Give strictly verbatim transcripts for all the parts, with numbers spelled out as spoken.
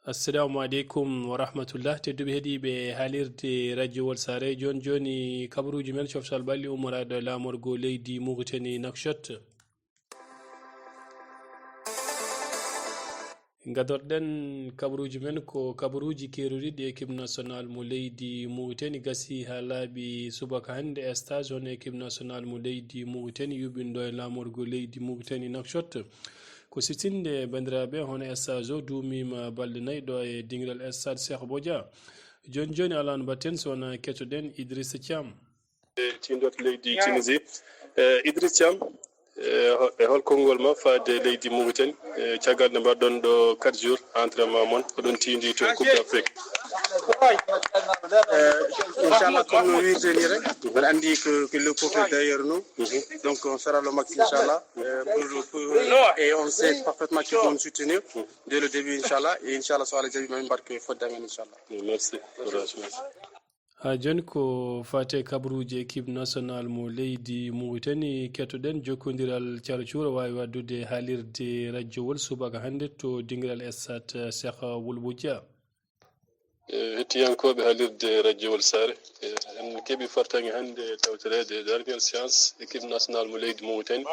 Assalamu aleykum wa rahmatullah. Tedduɓe heɗiiɓe haalirde Radio Walsare, jooni jooni kabaruuji men, coftal ɓalli ummoraaɗo e laamorgo leydi Mauritanie, Nouakchott. Gadorɗen kabaruuji men ko kabaruuji keeroriɗi équipe national mo leydi Mauritanie, gasi haa laaɓi subaka hannde stage hono équipe national mo leydi Mauritanie yuɓinɗo e laamorgo leydi Mauritanie, Nouakchott. Ko siftin'de banndiraaɓe, hono stage o duumiima balɗe nayi ɗo e dingiral Stade Cheikh Boudia. Jooni jooni alaa no mbaɗten so wonaa kettoɗen Idrissa Thiam. E tiindot leydi Tunisie. E Idrissa Thiam, e ho-, e hol konngol ma faade leydi Mauritanie, e caggal nde mbaɗɗon ɗo quatre jours entraînement mon, oɗon tiindi to Coupe d'Afrique? Eh, inchallah, comme nous vivons, on a dit que, que le peuple est derrière nous. Donc, on sera le max, inchallah. Euh, pour, pour, et on sait parfaitement qu'ils vont nous soutenir dès le début, inchallah. Et inchallah, so Allah jaɓi, ma min mbaɗ ko fodde amen, inchallah. Merci. Courage, merci. Haa jooni ko faati e kabaruuji équipe national mo leydi Mauritanie, kettoɗen jokkondiral Thiara Thioro waawi waddude haalirde radiowol subaka hannde to dingiral Stade Cheikh Wul Boudia. E hettiyankooɓe haalirde radiowol Saare, e en keɓi fartaŋŋe hannde tawtoreede e dernière séance équipe nationale mo leydi Mauritanie.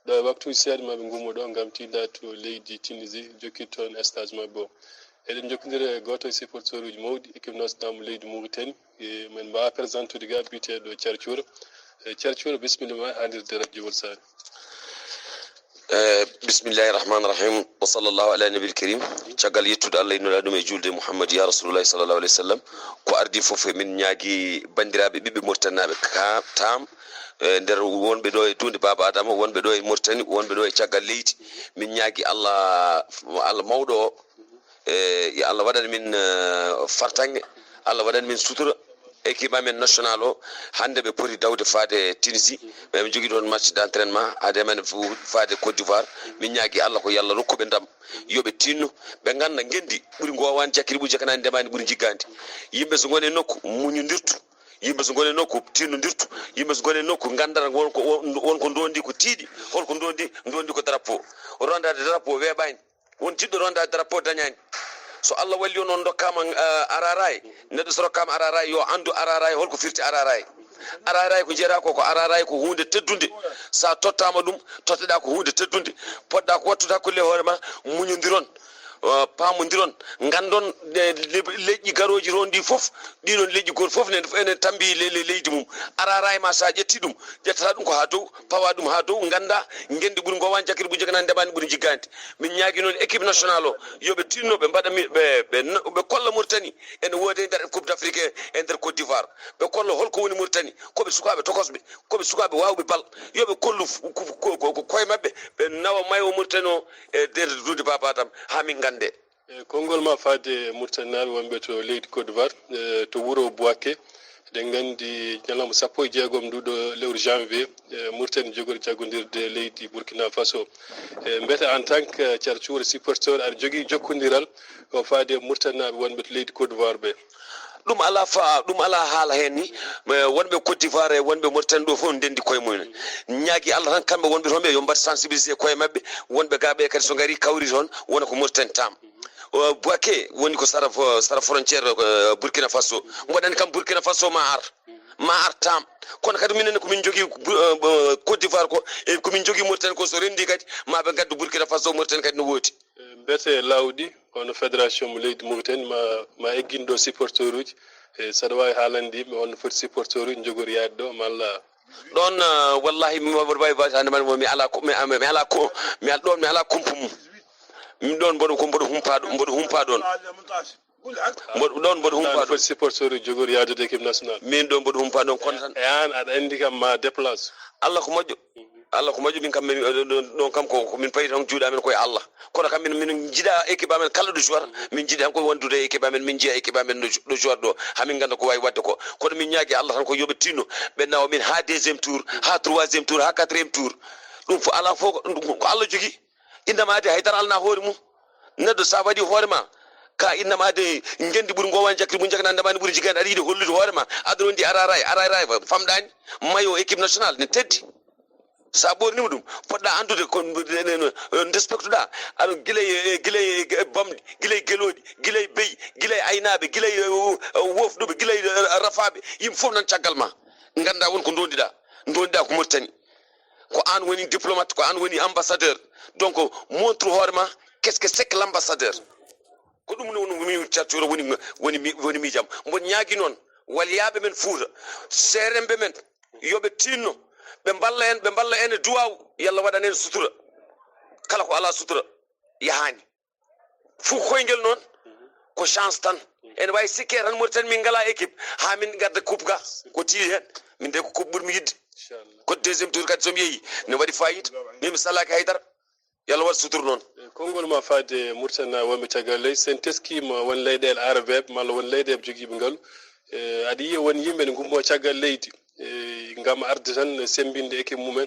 Ɗo e waktuuji seeɗa ma ɓe ngummo ɗo ngam tiinda to leydi Tunisie, jokkita toon stage maɓɓe o. Eɗen njokkondira e gooto e supporteruuji mawɗi équipe nationale mo leydi Mauritanie, e men mbaawa présentude ga biyeteeɗo Thiara Thioro. E Thiara Thioro, bisimilla ma e haalirde radiowol Saare. Eh, bismillahi rahmani rahim. Wa sallallahu ala nabil karim. Caggal yettude Allah, innora ɗum e julde Muhammad ya Rasulullah sallallahu alaihi wasallam. Ko ardi fof, min ñaagi banndiraaɓe ɓiɓɓe Mauritanie naaɓe ka-, tam, eh, nder wonɓe ɗo e duunde Baaba Adama, wonɓe ɗo e Mauritanie, wonɓe ɗo e caggal leydi. Min ñaagi Allah, Allah mawɗo o, eh, yo Allah waɗan min, eh, fartaŋŋe, Allah waɗan min sutura. Équipe amen national o, hannde ɓe poti dawde faade Tunisie, ɓe ɓe njogii ɗoon match d'entraînement, haade men fu-, faade Côte d'Ivoire. Min ñaagi Allah ko yo Allah rokku ɓe ndam, yo ɓe tiinno, ɓe ngannda ngenndi ɓuri ngoowaani jakkiri, ɓuri jakkanaani ndemaani, ɓuri jiggaani. Yimɓe so ngoni e nokku, muñondirtu. Yimɓe so ngoni e nokku, tiinnondirtu. Yimɓe so ngoni e nokku, nganndata won ko, won, won ko ndondi ko tiiɗi, holko ndondi, ndondi ko drapeau. Rondaade drapeau weeɓaani. Won jiɗɗo rondaade drapeau dañaani. So Allah walli on, on ndokkaama, eh, araraay, neɗɗo so rokkaama araraay, yo anndu araraay holko firti araraay. Araraay ko jeyaa ko, ko araraay ko huunde teddunde. So a tottaama ɗum, totteɗaa ko huunde teddunde. Poɗɗaa ko wattude hakkunde e hoore ma, muñondiron, eh, paamondiron, nganndon, eh, le-, leƴƴi garooji ronɗi fof, ɗiɗon leƴƴi gooto fof ne, ene tammbi le-, le-, leydi mum. Araraay ma, so a ƴetti ɗum, ƴettata ɗum ko haa dow, pawa ɗum haa dow, ngannda ngenndi ɓuri ngoowaani jakkiri, ɓuri jaganaani ndemaani, ɓuri jiggaani. Min ñaagi noon équipe national o, yo ɓe tinno, ɓe mbaɗa mi-, ɓe, ɓe, ɓe kolla Mauritanie ene woodi e nder Coupe d'Afrique e, e nder Côte d'Ivoire. Ɓe kolla holko woni Mauritanie, ko ɓe sukaaɓe tokosɓe, ko ɓe sukaaɓe waawɓe bal. Yo ɓe kollu f-, ko, ko, ko, ko koye maɓɓe, ɓe nawa mayo Mauritanie o e nder duunde Baaba Adama, haa min nganndee. E konngol ma faade e Mauritanie naaɓe wonɓe to leydi Côte d'Ivoire, e to wuro Bouaké. Eɗen nganndi ñalawma sappo e jeegom nduɗo lewru janvier, e Mauritanie jogori jaggondirde leydi Burkina Faso. E mbete en tant que Thiara Thioro supporteur, aɗa jogii jokkondiral ko faade e Mauritanie naaɓe wonɓe to leydi Côte d'Ivoire ɓe? Ɗum alaa fa-, ɗum alaa haala heen ni. E wonɓe Côte d'Ivoire e wonɓe Mauritanie ɗo fof ndenndi koye mumen. Ñaagi Allah tan, kamɓe wonɓe toon ɓe yo mbaɗ sensibilisé koye maɓɓe. Wonɓe ga ɓe kadi so ngari kawri toon, wona ko Mauritanie tam. O, Bouaké woni ko sara fo-, sara frontière, eh, Burkina Faso. Mboɗo anndi kam Burkina Faso ma ar. Ma ar tam. Kono kadi minen ko min njogii Bu-, eh, eh, Côte d'Ivoire ko, e ko min njogii Mauritanie ko, so renndi kadi ma ɓe ngaddu Burkina Faso, Mauritanie kadi no woodi. Eh, mbete lawɗi, hono fédération mo leydi Mauritanie ma, ma eggin ɗo supporteruuji. Eh, saɗa waawi haalande yimɓe holno foti supporteruuji njogori yaade ɗo, malla? Ɗoon, eh, wallahi, mi waawaa waawde haalande ma, mi alaa ko, mi, mi, mi alaa ko, mi al-, ɗoon mi alaa kumpa mum. Min ɗoon mboɗo, ko mboɗo humpaa ɗo, mboɗo humpaa ɗoon. Mboɗo, ɗoon mboɗo humpaa ɗoon. Foti supporter jogori yaadude équipe nationale. Min ɗoon mboɗo humpaa ɗoon, kono tan. E aan aɗa anndi kam ma déplace. Allah ko moƴƴo. Allah ko moƴƴo, min kam min, ɗoon, ɗoon kam ko, ko min payi tan juuɗe amen ko e Allah. Kono kam min, min njiɗa équipe amen kala ɗo joueur, min njiɗi tan ko wondude e équipe amen, min njiya équipe amen no, ɗo joueur ɗo, haa min ngannda ko waawi waɗde ko. Kono min ñaagi Allah tan ko yo ɓe tinno, ɓe nawa min haa deuxième tour, haa troisième tour, haa quatrième tour. Ɗum fof alaa fof ko, ɗum ko Allah jogii. Innama ade haydara alana hoore mum. Neɗɗo sa waɗi hoore ma, ka innama ade ngendi ɓuri ngowan jakkiri mum jagana ndemani ɓuri jigani, aɗa yiɗi hollude hoore ma, aɗa rondi araray, araray famɗani. Mayo équipe nationale ne teddi. Sa ɓornima ɗum, poɗɗa andude ko ndespektuɗa. Aɗa gila e, gila e bamɗi, gila e geloɗi, gila Naaɓe gila e wofɗuɓe gila e rafaaɓe, yimɓe fof nan caggal ma. Ngannda won ko ndondiɗa. Ndondiɗa ko Mauritanie. Ko an woni diplomate, ko an woni ambassadeur. Donc, montre hoore ma, qu'est-ce que c'est que l'ambassadeur? Ko ɗum woni, woni carturo woni, woni mi-, woni miijam. Mboɗo ñaagi noon, waliyaaɓe men Fuuta, seeremɓe men, yo ɓe tinno, ɓe mballa en, ɓe mballa en e duwaaw, yo Allah waɗan en sutura. Kala ko alaa sutura, yahaani. Fuu koyngel noon, ko chance tan. Ene waawi sikke tan Mauritanie min ngalaa équipe, haa min ngadda coupe ga, ko tiiɗi heen. Min de ko coupe ɓurmi yiɗde. Inchallah. Ko deuxième tour kadi so mi yehi, ne waɗi fayida. Min mi salaaki haydara. Yo Allah waɗ sutur noon. E konngol ma faade Mauritanie wonɓe caggal leydi, so en teskiima won leyɗeele arabeeɓe malla won leyɗeele jogiiɓe ngalu, e, aɗa yiya won yimɓe ne ngummoo caggal leydi, e, ngam arde tan semmbinde équipe mumen,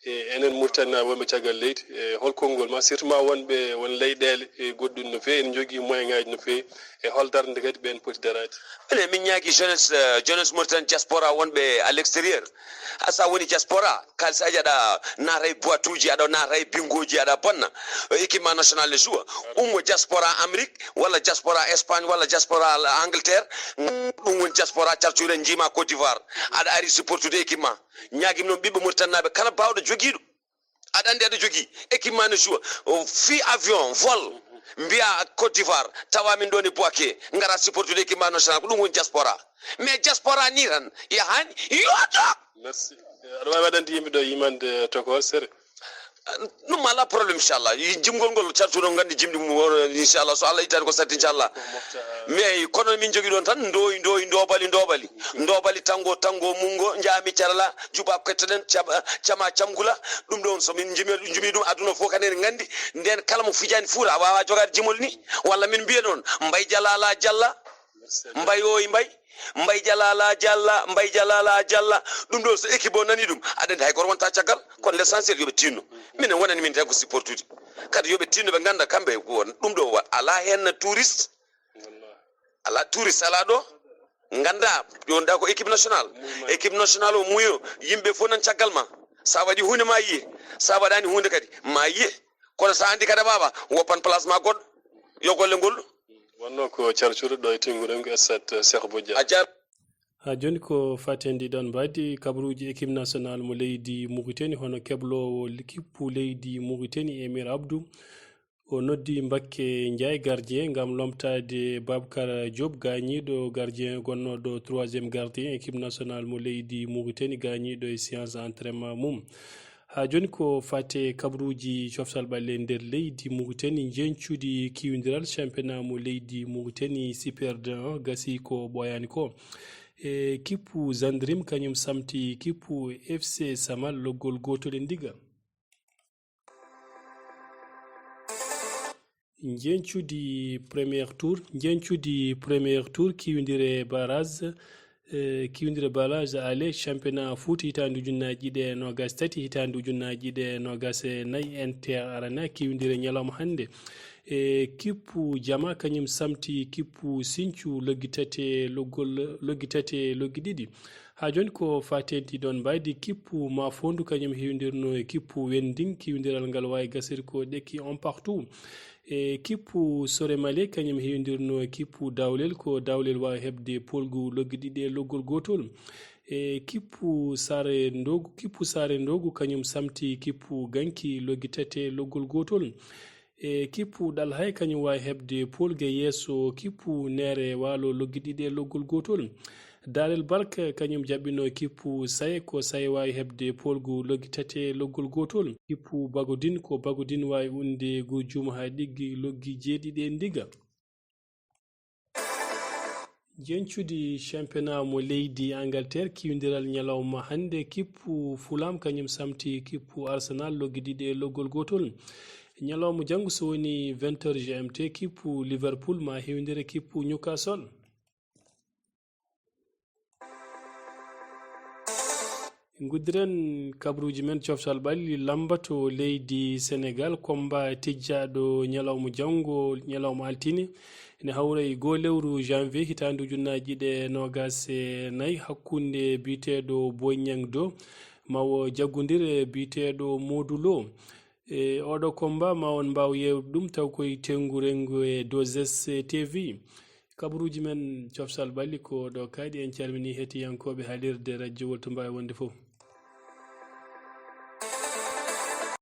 e, enen Mauritanie wonɓe caggal leydi, e, hol konngol ma, surtout ma wonɓe, won leyɗeele, e, goɗɗum no feewi, ene njogii moyen ŋaaji no feewi, e hol darnde kadi ɓeen poti daraade? Minen, min ñaagi jeunesse, euh, jeunesse Mauritanie diaspora wonɓe à l'extérieur. A, so a woni diaspora, kaalis aji aɗa naata e boîte uji, aɗa naata e bingo ji, aɗa bonna. Équipement national ne joue. Ummo diaspora Amérique, walla diaspora Espagne, walla diaspora Angleterre. Ɗum woni diaspora calcuɗo en njiima Côte d'Ivoire. Aɗa ari supportude équipement. Ñaagim noon ɓiɓɓe Mauritanie naaɓe kala baawɗo jogiiɗo. Aɗa anndi aɗa jogii équipement ne joue. O fii avion, vol, mbiya Côte d'Ivoire, tawa min ɗo ne Bouaké, ngara supportude équipement national, ko ɗum woni diaspora. Mais diaspora ni tan, yahaani, yooto! Merci. Eh, aɗa waawi waɗande yimɓe ɗo yimande tokol sere? Ɗum alaa problème, inchallah. Yi-, jimgol ngol, cartuɗo nganndi jimɗi mum, o, inchallah. So Allah ittani ko satti, inchallah. Mais kono min jogii ɗon tan, ndoyi, ndoyi, ndobali, ndobali. Ndobali, tango, tango, mungo, njaami carala, juba, kettoɗen, cama, cama, camgula. Ɗum ɗon, so min jimi, jimi ɗum, aduna fof kadi ene nganndi. Nden kala mo fijaani Fuuta, a waawaa jogaade jimol ni. Walla min mbiya noon, mbay jalala, jalla. Mbay oy, mbay. Mbay jalala, jalla, mbay jalala, jalla. Ɗum ɗon, so équipe o nani ɗum, aɗa anndi hay goto wonta caggal. Kono l'essentiel yo ɓe tinno. Minen wonani min tan ko supportude. Kadi yo ɓe tinno, ɓe ngannda kamɓe, ko ɗum ɗo wa-, alaa heen touriste. Alaa touriste, alaa ɗo. Ngannda, ɗon da ko équipe national. Équipe national o muyo, yimɓe fof nan caggal ma. Sa waɗi huunde ma yiye. Sa waɗani huunde kadi, ma yiye. Kono sa anndi kadi a waawaa, woppan place ma goɗɗo. Yo golle ngollu. Wonno ko carcuɗo ɗo e Tengu Rengu, Esat Cheikh Boudia. A jar- Haa jooni ko fatendiɗon mbaadi kabaruuji équipe national mo leydi Mauritanie, hono kebloowo kippu leydi Mauritanie, Emir Abdou. O noddi Mbakke Ndiaye, gardien, ngam lomtaade Babkar Diop, gaañiiɗo gardien gonnooɗo troisième gardien équipe national mo leydi Mauritanie, gaañiiɗo e séance entraînement mum. Haa jooni ko fate kabaruuji coftal ɓalli e nder leydi Mauritanie, njeñcudi kiwindiral championnat mo leydi Mauritanie Super deux gasi ko ɓooyaani ko. E kippu Zandrim kañum samti kippu F C Samal loggol gootol e ndiga. Njeñcudi premier tour, njeñcudi premier tour kiwindire barrage, eh, kiwindire barrage aller championnat foot hitaande ujunnaaji ɗiɗi e noogaas tati, hitaande ujunnaaji ɗiɗi e noogaas e nayi Inter Arena kiwindire ñalawma hannde. E kippu Jama kañum samti kippu Sinthiou loggi tati e loggol, loggi tati e loggi ɗiɗi. Haa jooni ko fatendi ɗon mbaydi kippu Mafondu kañum heewindirno e kippu Wending, kiwindiral ngal waawi gasirde ko ɗekki on partout. E kippu Sore Male kañum heewindirno e kippu Dawlel, ko Dawlel waawi heɓde polgu loggi ɗiɗi e loggol gootol. E kippu Saare Ndogu, kippu Saare Ndogu kañum samti kippu Ganki loggi tati e loggol gootol. E kippu Ɗalhay kañum waawi heɓde polge yeeso kippu Neere Waalo loggi ɗiɗi e loggol gootol. Daarel Barka kañum jaɓɓino kippu Saye, ko Saye waawi heɓde polgu loggi tati e loggol gootol. Kippu Bagodin, ko Bagodin waawi unde gujum haa ɗiggi loggi jeeɗiɗi e ndiga. Jeñcudi championnat mo leydi Angleterre, kiwindiral ñalawma hannde, kippu Fulham kañum samti kippu Arsenal loggi ɗiɗi e loggol gootol. Ñalawma janngo so woni vingt heures G M T, kippu Liverpool ma hewindire kippu Newcastle. Nguddiren kabaruuji men coftal ɓalli lamba to leydi Senegal, komba tijjaaɗo ñalawma janngo, ñalawma altine, ene hawra e goo lewru janvier hitaande ujunnaaji ɗiɗi e noogaas e nayi hakkunde biyeteeɗo Boy Niang deux, ma o jaggondir e biyeteeɗo Modou Lo. E oɗo komba ma on mbaaw yeewde ɗum taw koye Tengu Rengu e deux S T V. Kabaruuji men coftal ɓalli ko ɗo kayɗi. En calminii heɗiyankooɓe haalirde rajowol to mbaawi wonde fof.